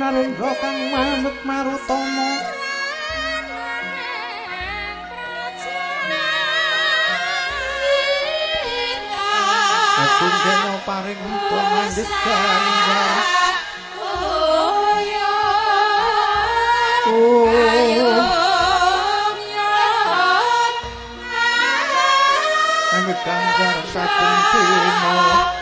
Narendra kang manut marutama Agung dena paring pamandhit ganjar Angget ganjar saben dina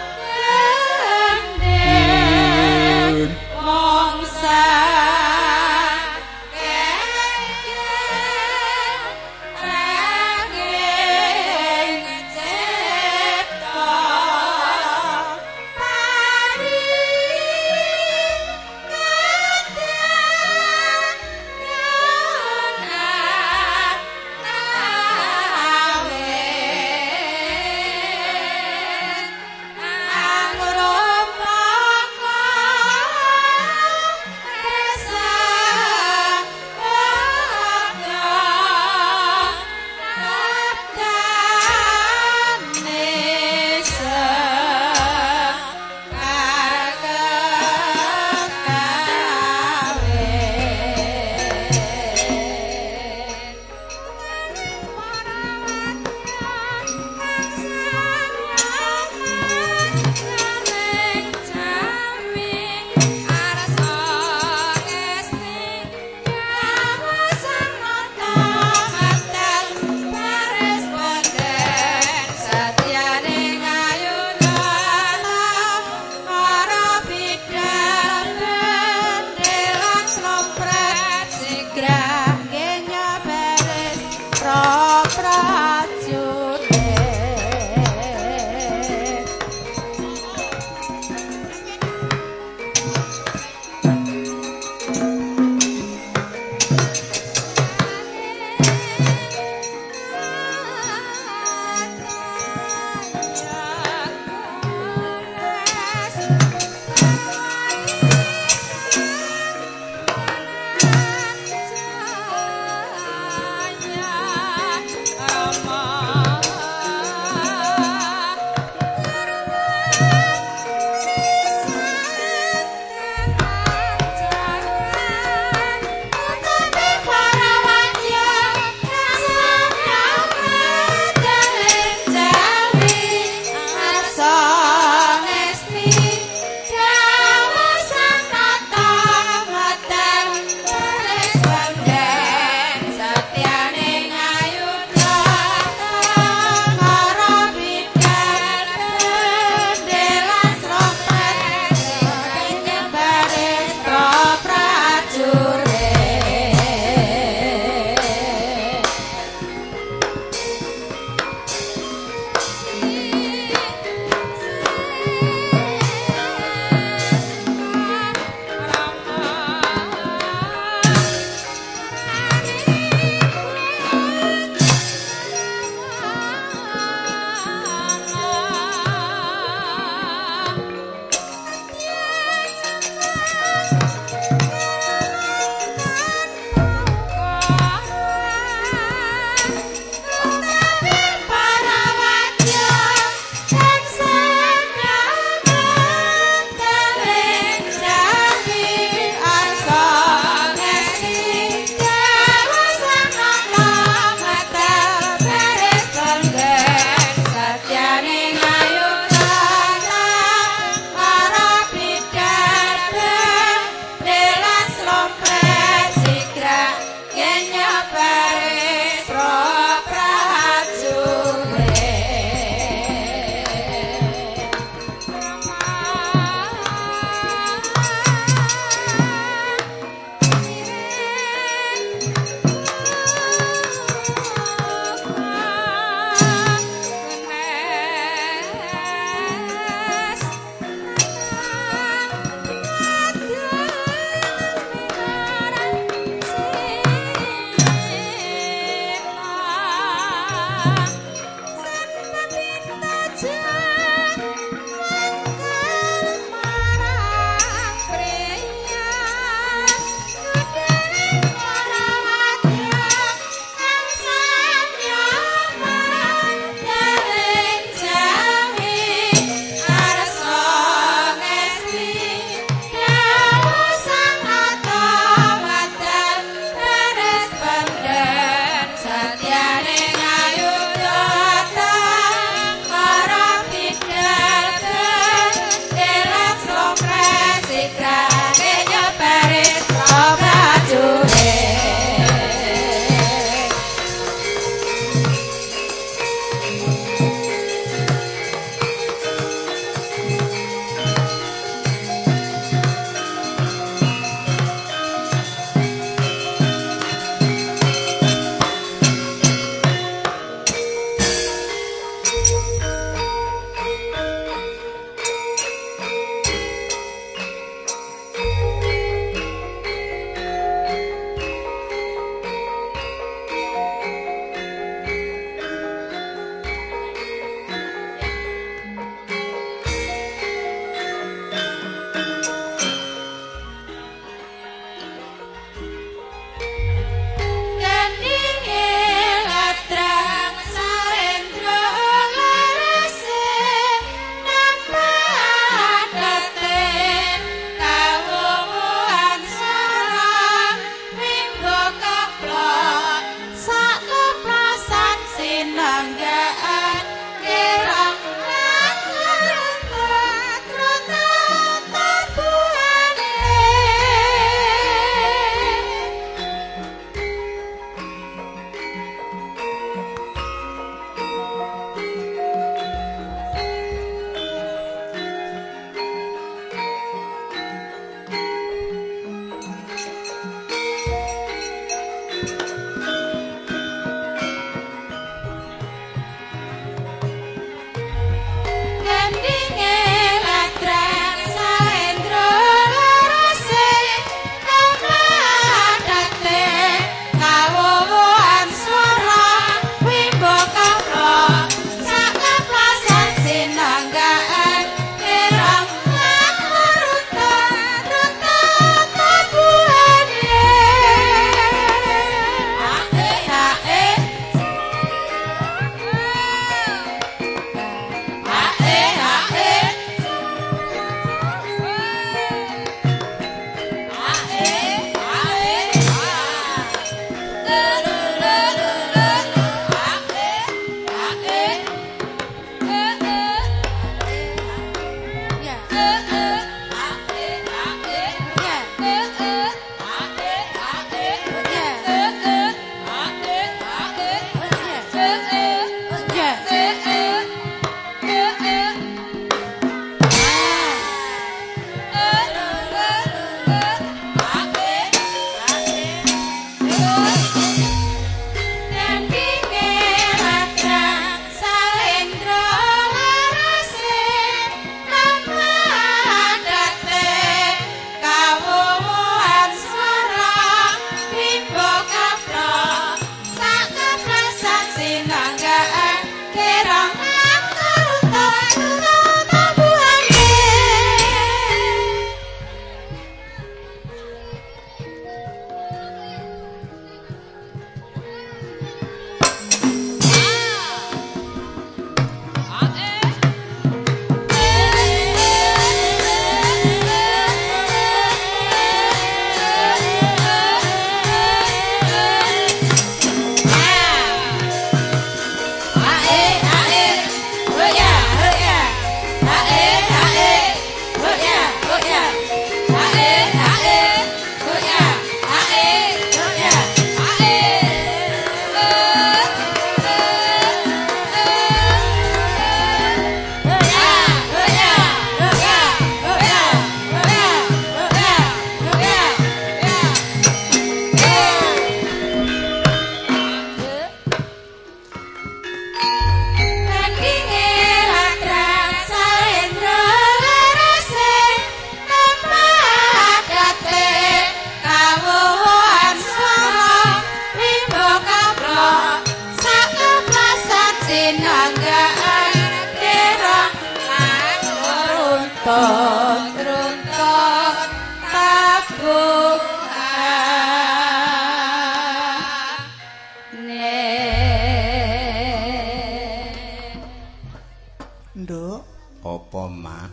Mak.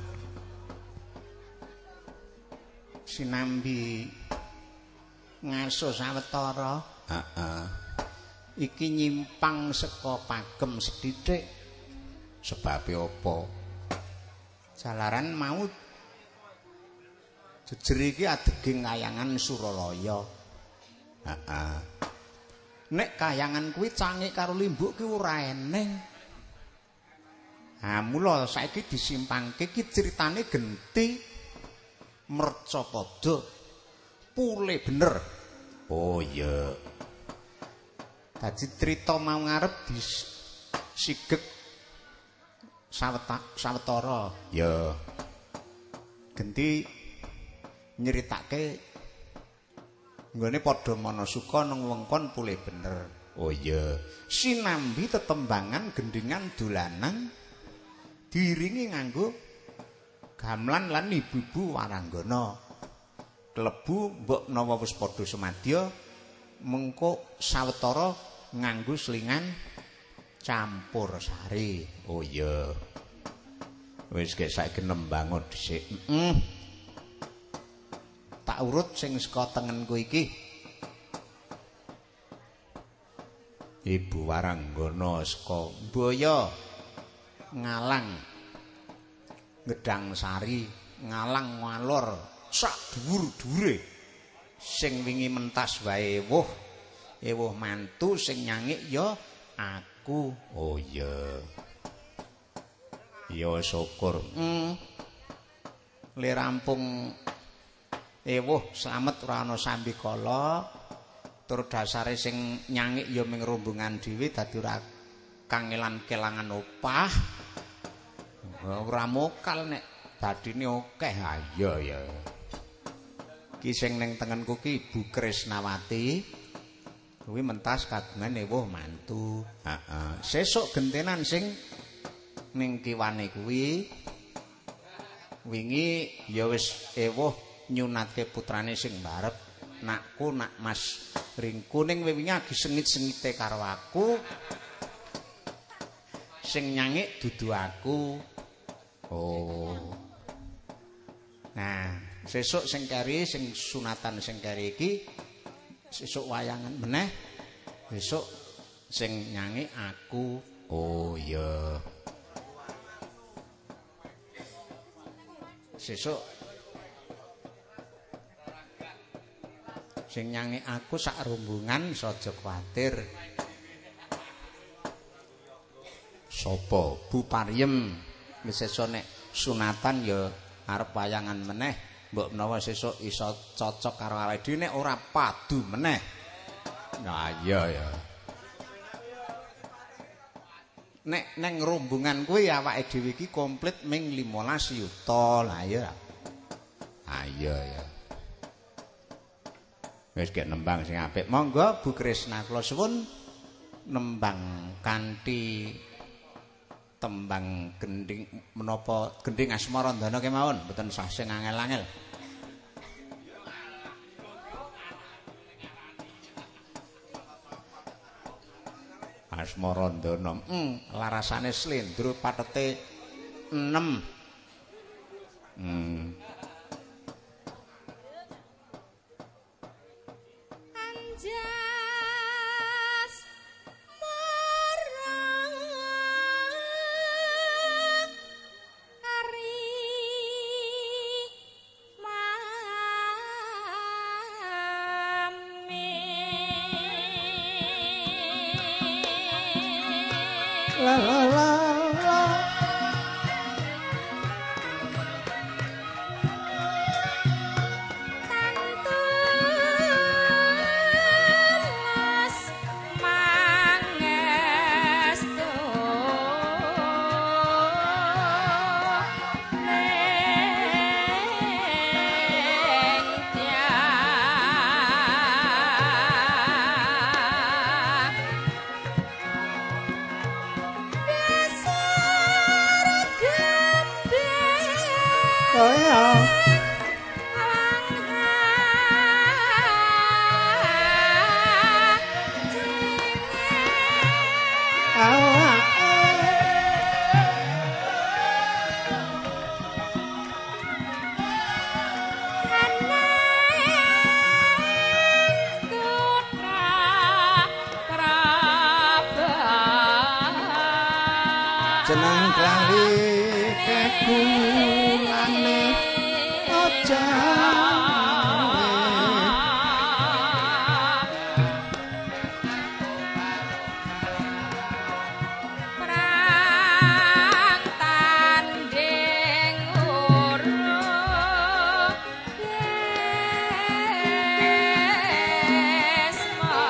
Sinambi ngaso sawetara. Heeh. Iki nyimpang saka pakem sethithik. Sebabe apa? Jalaran mau jejer iki adeging kayangan Suralaya. Heeh. Nek kayangan kuwi cangik karo limbuk ki ora eneng. Ha mula saiki disimpangke iki critane genti mercapada pule bener. Oh iya. Dadi crita mau ngarep disigek sawetara. Ya. Genti nyeritake nggone padha manasuka nang wengkon pule bener. Oh iya. Sinambi tetembangan gendingan dolanan diiringi nganggo gamelan lan ibu-ibu waranggana. Klebu mbok menawa wis padha semadya mengko sawetara nganggo selingan campur sari. Oh iya. Wis gek saiki nembango dhisik. Heeh. Tak urut sing saka tengenku iki. Ibu waranggana saka Mbaya ngalang Gedang Sari, ngalang ngalor sak dhuwur-dhuwure. Sing wingi mentas wae ewuh, ewuh mantu sing nyangik ya aku. Oh iya. Ya syukur. Le rampung ewuh slamet ora ana sambikala. Tur dasare sing nyangik ya ming rombongan dhewe dadi ora kangelan kelangan opah. Ora mokal nek badine akeh. Ha iya ya. Ki sing ning tengenku ki Ibu Krisnawati. Kuwi mentas kagungan ewuh mantu. Heeh. Sesuk gentenan sing ning kiwane kuwi wingi ya wis ewuh nyunatke putrane sing mbarep nakku nak Mas Ringku ning wingi agi sengit-sengite karo aku. Sing nyangik dudu aku. Oh. Nah, sesuk sing keri sing sunatan sing keri iki sesuk wayangan meneh. Besok sing nyangik aku. Oh iya. Sesuk sing nyangik aku sak rombongan saja kuwatir. Sapa? Bu Pariem. Wis sesuk nek sunatan ya arep wayangan meneh, mbok menawa sesuk iso cocok karo awake dhewe nek ora padu meneh. Nah iya ya. Nek neng rombongan kuwi awake dhewe iki komplit ming 15 yuta. Lah iya. Ha iya ya. Wis gek nembang sing apik. Monggo Bu Krisna kula suwun nembang kanthi tembang gending menapa gending Asmarandana kemawon, mboten sah sing angel-angel. Asmarandana. Larasane slendro patete 6. Anjas marang ari mame la la la la. Tantulas mangestu ning tiang dasar gendeng Kaya awake. Jeneng klali kekulane aja. Perang tanding urung Bisma.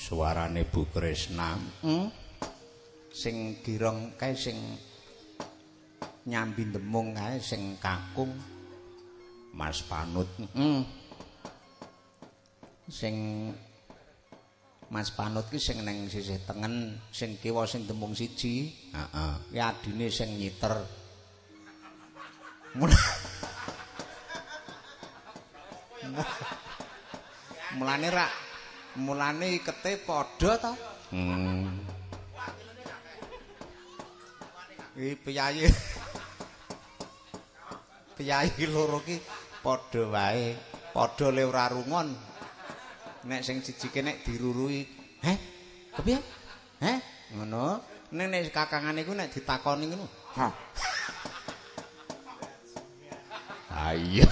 Suarane Bu Kresna. Sing girong kae sing nyambi demung kae sing kakung Mas Panut. Sing Mas Panut ki sing neng sisih tengen, sing kiwa sing demung siji. Heeh. Ki adine sing nyiter. Mulane rak mulane ikete padha ta? Iki piyayi. Piyayi loro ki padha wae, padha le ora rungon. Nek sing siji ki nek dirurui, "Heh, kepiye? Heh?" Ngono. Nek nek kakangane iku nek ditakoni ngono, "Hah." Ha iya.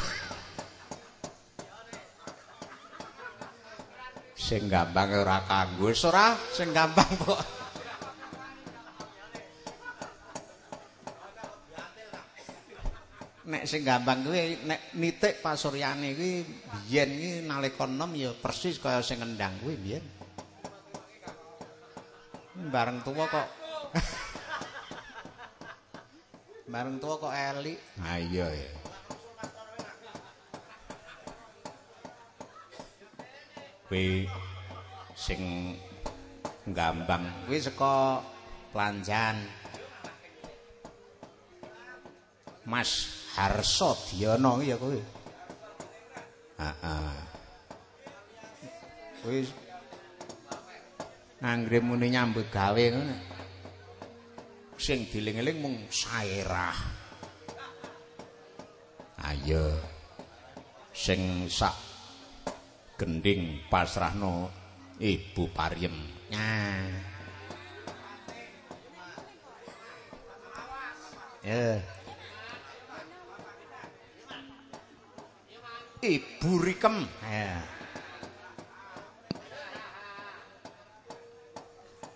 Sing gampang ora kanggo, wis ora sing gampang kok. Nek sing gampang kuwi nek nitik pasuryane kuwi biyen iki nalika enom ya persis kaya sing ngendang kuwi biyen. Bareng tuwa kok. Bareng tuwa kok elik. Ha iya ya. Kuwi sing gampang kuwi saka Planjan. Mas Harso Diono ya kuwi. Heeh. Kuwi anggere muni nyambut gawe ngono. Sing dieling-eling mung saerah. Ayo. Sing sak gending pasrahno Ibu Pariem. Nah. Ya. Ibu Rikem. Ya.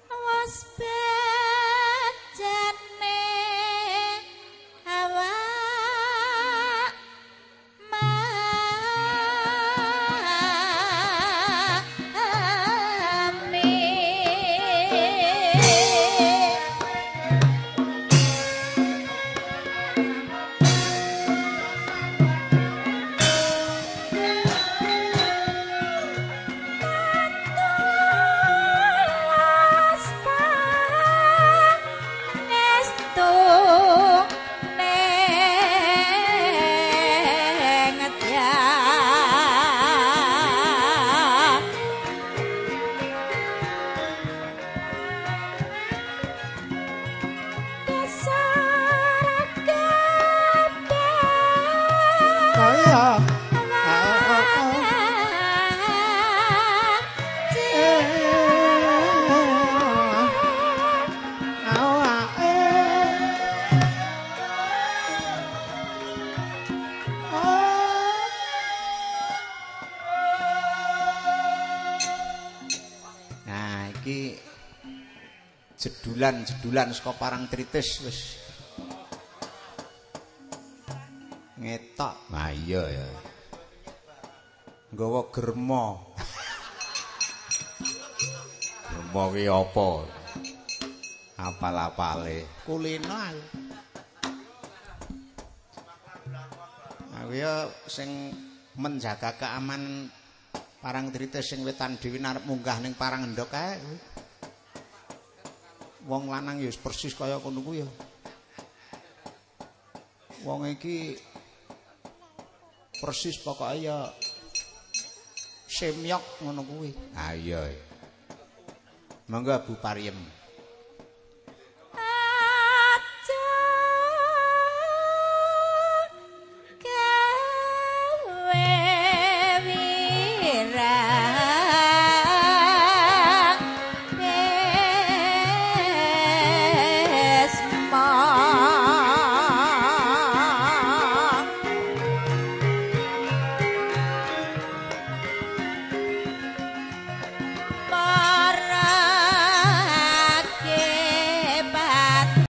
Wes bejane awak mami. Jedulan-jedulan saka Parangtritis wis ngetok. Ha iya ya. Nggawa germa. Germa ki apa? Apal-apale. Kulino aku. Aku ya sing menjaga keamanan Parangtritis sing wetan dhewe arep munggah ning Parangendhog kae. Wong lanang ya persis kaya kono kuwi ya. Wong iki persis pokoke ya semyok ngono kuwi. Ha iya. Monggo Bu Pariem.